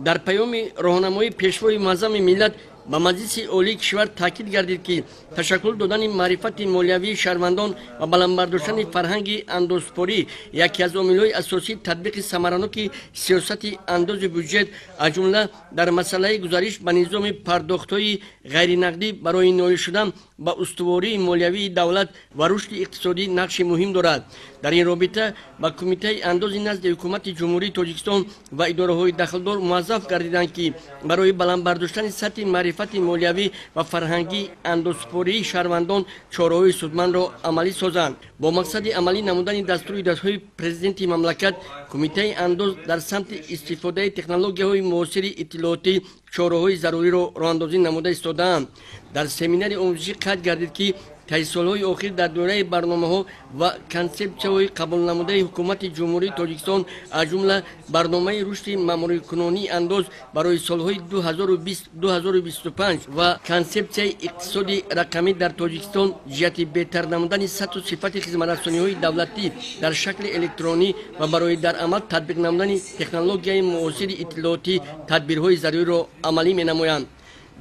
Дар паёми роҳнамои Пешвои Муаззами миллат ба Маҷлиси Олии кишвар таъкид гардид, ки ташаккул додани маърифати молиявии шаҳрвандон ва баланд бардоштани фарҳанги андозсупорӣ яке аз омилҳои асосии татбиқи самараноки сиёсати андози бюҷет, аз ҷумла дар масъалаи гузариш ба низоми пардохтҳои ғайринақдӣ барои ноил шудан ба устувории молиявии давлат ва рушди иқтисодӣ нақши муҳим дорад. Дар ин робита ба Кумитаи андози назди Ҳукумати Ҷумҳурии Тоҷикистон ва идораҳои дахлдор муваззаф гардиданд, ки барои баланд бардоштани сатҳи маърифати молиявӣ ва фарҳангии андозсупории шаҳрвандон чораҳои судмандро амалӣ созанд. Бо мақсади амалӣ намудани дастуру ҳидоятҳои Президенти мамлакат, Кумитаи андоз дар самти истифодаи технологияҳои муосири иттилоотӣ чораҳои заруриро роҳандозӣ намуда истодаанд. Дар семинари омӯзишӣ қайд гардид, ки таи солҳои охир дар доираи барномаҳо ва консепсияҳои қабулнамудаи Ҳукумати Ҷумҳурии Тоҷикистон, аз ҷумла барномаи рушди маъмурикунонии андоз барои солҳои 2020-2025 ва консепсияи иқтисоди рақамӣ дар Тоҷикистон, ҷиҳати беҳтар намудани сатҳу сифати хизматрасониҳои давлатӣ дар шакли электронӣ ва барои дар амал татбиқ намудани технологияи муосири иттилоотӣ тадбирҳои заруриро амалӣ менамоянд.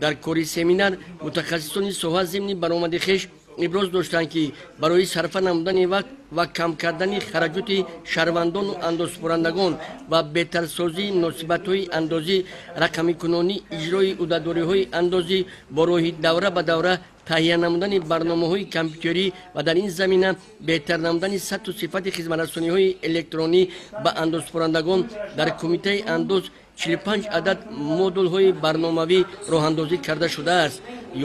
Дар кори семинар мутахассисони соҳа зимни баромади хеш иброз доштанд, ки барои сарфа намудани вақт ва кам кардани хараҷоти шаҳрвандону андозсупорандагон ва беҳтарсозии муносибатҳои андозӣ, рақамикунонии иҷрои ӯҳдадориҳои андозӣ бо роҳи давра ба давра таҳия намудани барномаҳои компютерӣ ва дар ин замина беҳтар намудани сатҳу сифати хизматрасониҳои электронӣ ба андозсупорандагон дар Кумитаи андоз 45 адад модулҳои барномавӣ роҳандозӣ карда шудааст.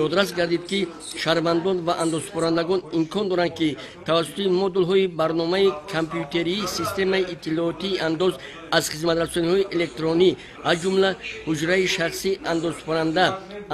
Ёдрас гардид, ки шаҳрвандон ва андозсупорандагон имкон доранд, ки тавассути модулҳои барномаи компютерии системаи иттилоотии андоз аз хизматрасониҳои электронӣ, аз ҷумла ҳуҷраи шахсии андозсупоранда,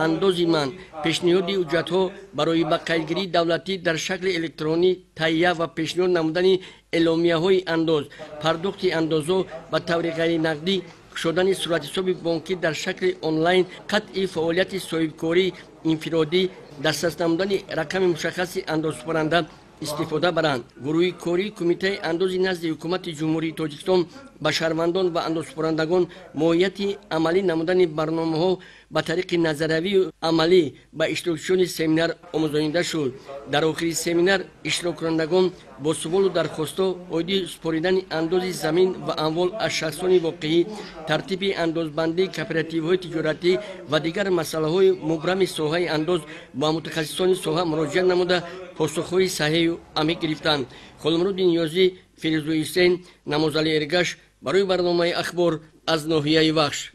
андози ман, пешниҳоди ҳуҷҷатҳо барои ба қайдгирии давлатӣ дар шакли электронӣ, таҳия ва пешниҳод намудани эъломияҳои андоз, пардохти андозҳо ба таври ғайринақдӣ, кушодани суратҳисоби бонкӣ дар шакли онлайн, қатъи фаъолияти соҳибкории инфиродӣ, дастрас намудани рақами мушаххаси андозсупоранда истифода баранд. Гурӯҳи кории Кумитаи андози назди Ҳукумати Ҷумҳурии Тоҷикистон ба шаҳрвандон ва андозсупорандагон моҳияти амалӣ намудани барномаҳо ба тариқи назариявию амалӣ ба иштирокчиёни семинар омӯзонида шуд. Дар охири семинар иштироккунандагон бо суолу дархостҳо оиди супоридани андози замин ва амвол аз шахсони воқеӣ, тартиби андозбандии кооперативҳои тиҷоратӣ ва дигар масъалаҳои мубрами соҳаи андоз ба мутахассисони соҳа муроҷиат намуда, посухҳои саҳеҳу амиқ гирифтанд. Холмуроди Ниёзӣ, Фирӯзу Ҳусейн, Намозали Эргаш барои барномаи Ахбор аз ноҳияи Вахш.